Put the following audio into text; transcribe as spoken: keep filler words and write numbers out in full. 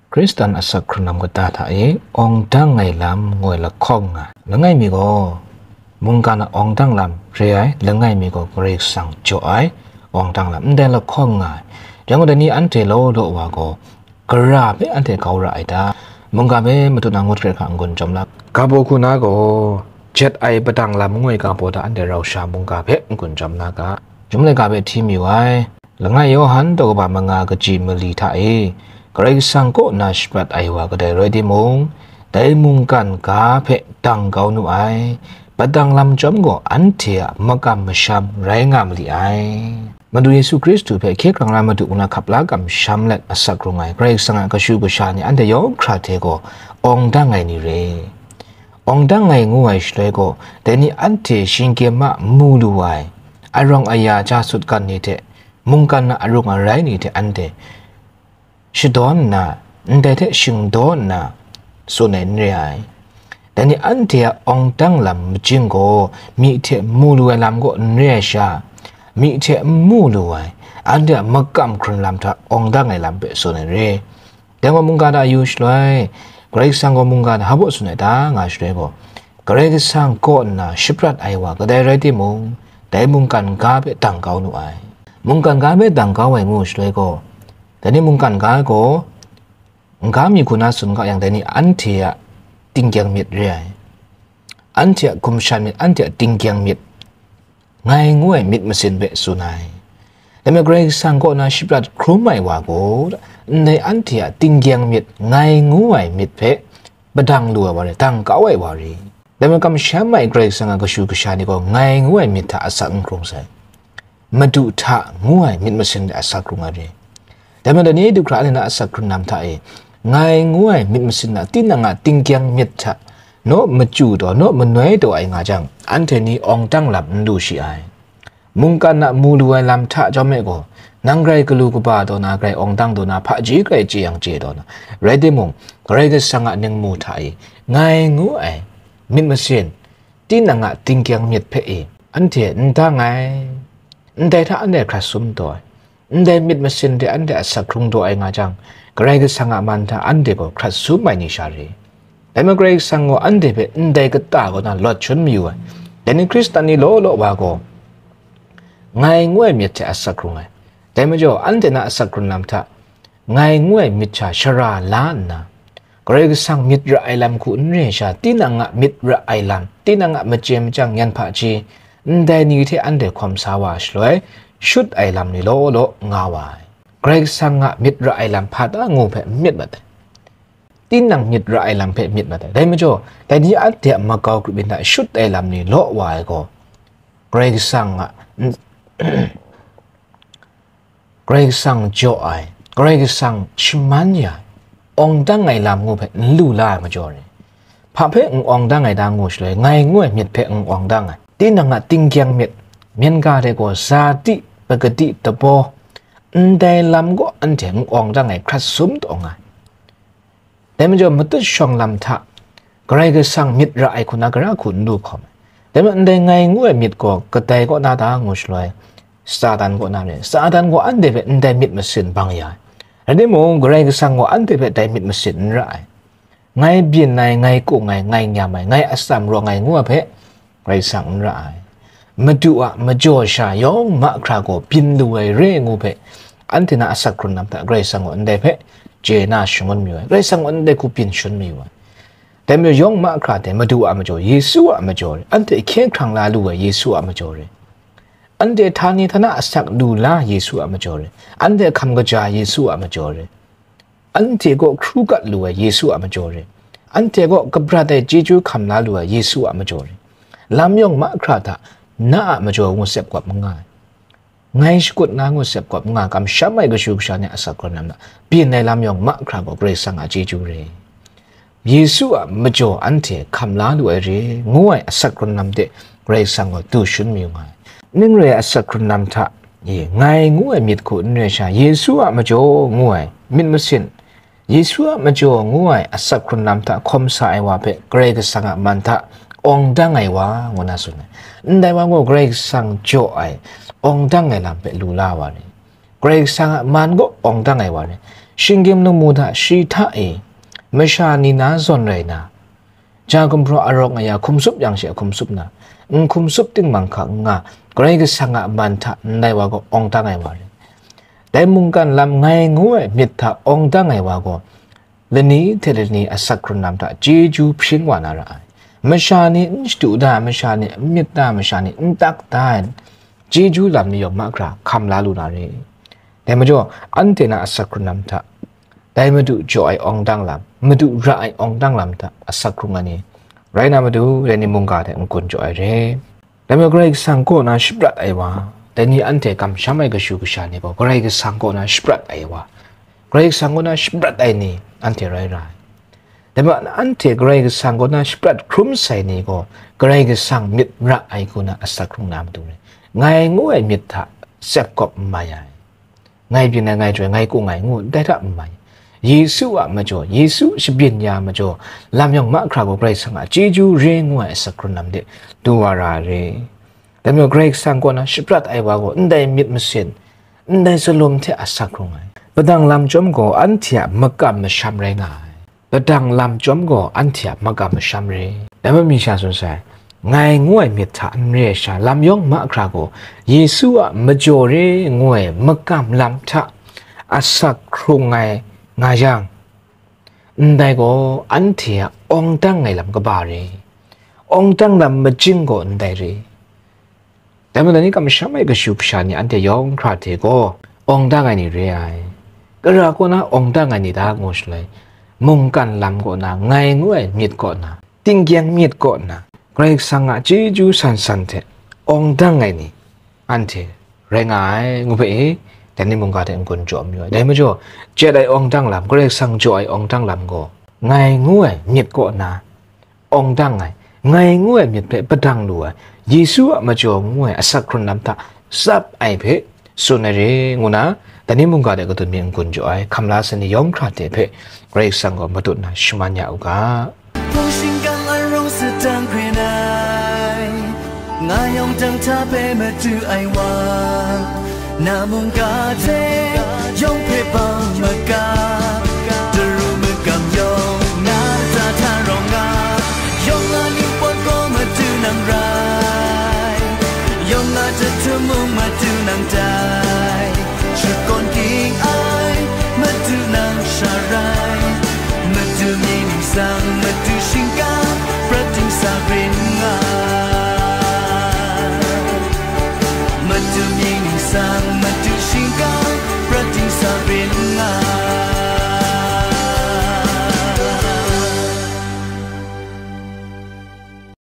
Hkristan asak hkrun lam kata hta e awng dang ai lam ngoi lahkawng nga ai. Langai mi gaw mungkan a awng dang lam re ai, langai mi gaw Karai Kasang jaw ai awng dang lam ndai lahkawng nga ai. Rai nme, dai ni anhte law law wa gaw, gara hpe anhte kau ra ai ta? Mungga hpe madu na ngut hkra hkra n-gun chyawm la. Ga baw hku na gaw, jet ai padang lam ngoi ga baw hta anhte rau sha mungga hpe n-gun chyawm la ga. Chyum laika hpe hti mayu ai. Langai Yawhan daw kaba manga kaji mali hta e, Karai Kasang kaw nna shaprat ai wa kadai rai timung, dai mungkan ga hpe dang kau nu ai. Padang lam chyawm gaw anhte a makam masham rai nga ma li ai. Madu Yesu Hkristu hpe hkye hkrang la Madu ngu na hkap la kamsham let asak rung ai Karai Kasang a kashu kasha ni anhte yawng hkra hte gaw awng dang ai ni re. Awng dang ai ngu ai shaloi gaw, dai ni anhte shinggyim a mu lu ai, arawng aya ja sutgan ni hte, mungkan a arung arai ni hte anhte shadawn nna, ndai hte shingdaw nna, tsun ai n re ai. Dai ni anhte a awng dang lam majing gaw, myi hte mu lu ai lam kaw n re ai sha, myi hte n mu lu ai, anhte a makam hkrun lam hta awng dang ai lam hpe tsun ai n re. Dai gaw mungga hta yu shaloi, Karai Kasang gaw mungga hta hpa baw tsun ai ta nga shaloi gaw, Karai Kasang kaw nna shaprat ai wa kadai rai timung, dai mungkan ga hpe dang kau nu ai. Mungkan ga hpe dang kau ai ngu shaloi gaw, dai ni mungkan ga gaw, n ga mi hku na tsun ga yang, dai ni anhte a tinggyang myit re ai. Anhte a gumshan myit, anhte a tinggyang myit, ngai ngu ai myit masin hpe tsun ai. Dai majaw Karai Kasang kaw na shaprat hkrum ai wa gaw, ndai anhte a tinggyang myit, ngai ngu ai myit hpe padang lu ai wa re, dang kau ai wa re. Dai majaw kamsham ai Karai Kasang a kashu kasha ni gaw ngai ngu ai myit hta asak n hkrung sai. Madu hta ngu ai myit masin de asak hkrung ai re. Dai majaw dai ni du hkra anhte na asak hkrun lam hta e, ngai ngu ai myit masin na tinang a tinggyang myit hta naw machyu taw, naw manoi taw ai nga jang, anhte ni awng dang lam n lu shi ai. Mungkan a mu lu ai lam hta chyawm e gaw, nang grai galu kaba taw na, grai awng dang taw na, hpaji grai chye yang chye taw na, rai timung, Karai Kasang a ningmu hta e, ngai ngu ai myit masin, tinang a tinggyang myit hpe e, anhte n dang ai, ndai hta anhte hkrat sum taw ai, ndai myit masin de anhte asak hkrung taw ai nga jang, Karai Kasang a man hta anhte gaw hkrat sum ai ni sha re. Dai majaw Karai Kasang gaw anhte hpe ndai kata kaw na lawt shangun mayu ai. Dai ni Hkristan ni law law wa gaw, ngai ngu ai myit hte asak hkrung ai. Dai majaw, anhte na asak hkrun lam hta, ngai ngu ai myit sha shara la nna, Karai Kasang myit ra ai lam hku n re sha, tinang a myit ra ai lam, tinang a machye machyang, nyan hpaji, ndai ni hte anhte hkawm sa wa shaloi, shut ai lam ni law law nga wa ai. Karai Kasang a myit ra ai lam hpa ta ngu hpe n myit mat ai. Tinang myit ra ai lam hpe myit mat ai. Dai majaw, dai ni anhte a makau grup yin hta shut ai lam ni law wa ai gaw, Karai Kasang a, Karai Kasang jaw ai, Karai Kasang shaman ya ai, awng dang ai lam ngu hpe n lu la ai majaw re. Hpa hpe n awng dang ai ta ngu shaloi, ngai ngu ai myit hpe n awng dang ai. Tinang a tinggyang myit, myen ga hte gaw zati, pagadi, dabaw, ndai lam gaw anhte n awng dang ai hkrat sum taw nga ai. Dai majaw, matut shawng lam hta Karai Kasang myit ra ai hku na gara hku n lu hkawm ai. Dai majaw, ndai ngai ngu ai myit gaw kadai kaw na ta ngu shaloi, Satan kaw na re. Satan gaw anhte hpe ndai myit masin bang ya ai. Rai timung, Karai Kasang gaw anhte hpe dai myit masin n ra ai. Ngai byin ai, ngai kung ai, ngai nyam ai, ngai atsam rawng ai ngu ai hpe, Karai Kasang n ra ai. Madu a majaw sha yawng mahkra gaw byin lu ai re ngu hpe, anhte na asak hkrun lam hta Karai Kasang gaw ndai hpe chye na shangun mayu ai. Karai Kasang gaw ndai hku byin shangun mayu ai. Dai majaw yawng mahkra hte Madu a majaw, Yesu a majaw re, anhte hkye hkrang la lu ai Yesu a majaw re, anhte htani htana asak lu la Yesu a majaw re, anhte hkam kaja Yesu a majaw re, anhte kaw hkru gat lu ai Yesu a majaw re, anhte kaw kabrat ai chyeju hkam la lu ai Yesu a majaw re, lam yawng mahkra hta na a majaw ngu sep kawp n nga ai. Ngai shakut na ngu sep kawp n nga, kamsham ai kashu kasha ni a asak hkrun lam hta byin ai lam yawng mahkra gaw Karai Kasang a chyeju re. Yesu a majaw anhte hkam la lu ai re, ngu ai asak hkrun lam de Karai Kasang gaw du shangun mayu nga ai. Ning rai asak hkrun lam hta e, ngai ngu ai myit hku n re sha, Yesu a majaw ngu ai myit masin, Yesu a majaw ngu ai asak hkrun lam hta hkawm sa ai wa hpe Karai Kasang a man hta awng dang ai wa, ngu na tsun ai. Ndai wa gaw Karai Kasang jaw ai, awng dang ai lam hpe lu la ai wa ni, Karai Kasang a man kaw awng dang ai wa ni, Shinggyim lamu hta shi hta e masha ni na zawn rai na, ja gumhpraw arawk aya hkum tsup yang she hkum tsup na, n hkum tsup ting manghka n nga, Karai Kasang a man hta ndai wa gaw awng dang ai wa rai. Dai mungkan lam ngai ngu ai myit hta awng dang ai wa gaw, lani hte lani asak hkrung lam hta chyeju hpring wa na ra ai. Masha ni n shadu da, masha ni n myit da, masha ni n tak da ai chyeju lam ni yawng mahkra hkam la lu na re. Dai majaw, anhte na asak hkrung lam hta, dai Madu jaw ai awng dang lam, Madu ra ai awng dang lam hta asak hkrung ai ni rai na matu, dai ni mungga hte n-gun jaw ai re. Dai majaw, Karai Kasang kaw na shaprat ai wa, dai ni anhte kamsham ai kashu kasha ni gaw, Karai Kasang kaw na shaprat ai wa, Karai Kasang kaw na shaprat ai ni anhte rai ra ai. Dai majaw, anhte Karai Kasang kaw na shaprat hkrum sai ni gaw, Karai Kasang myit ra ai hku na asak hkrung na matu re. Ngai ngu ai myit hta tsep kawp n mai ai. Ngai byin ai, ngai jaw ai, ngai kung ai ngu ndai hta n mai. Yesu a majaw, Yesu shabyin ya majaw, lam yawng mahkra gaw Karai Kasang a chyeju re ngu ai asak hkrung lam de du wa ra ai re. Dai majaw, Karai Kasang kaw na shaprat ai wa gaw, ndai myit masin, ndai salum hte asak hkrung ai. Padang lam chyawm gaw, anhte a makam masham rai nga ai. Padang lam chyawm gaw, anhte a makam masham re. Dai majaw, mi sha tsun sai, ngai ngu ai myit hta n re ai sha, lam yawng mahkra gaw, Yesu a majaw re ngu ai makam lam hta asak hkrung ai nga yang, ndai gaw anhte a awng dang ai lam kaba re. Awng dang lam majing gaw ndai re. Dai majaw, dai ni kamsham ai kashu kasha ni anhte yawng hkra hte gaw awng dang ai ni re ai. Kara kaw na awng dang ai ni ta ngu shaloi, mungkan lam kaw na, ngai ngu ai myit kaw na, tinggyeng myit kaw na, Karai Kasang a chyeju san san hte awng dang ai ni anhte rai nga ai, ngu hpe e, dai ni mungga hte n-gun jaw mayu ai. Dai majaw, jet ai awng dang lam, Karai Kasang jaw ai awng dang lam gaw, ngai ngu ai myit kaw na, awng dang ai, ngai ngu ai myit hpe padang lu ai, Yesu a majaw ngu ai asak hkrung lam hta tsap ai hpe tsun ai re, ngu na, dai ni mungga de kadun mi n-gun jaw ai, hkam la sa ni yawng hkra hte hpe Karai Kasang gaw matut na shaman ya u ga. Hpung shingkang arawng sadang hkren ai, nga yawng dang hta hpe madu ai wa, na mungga hte yawng hpe bang maga.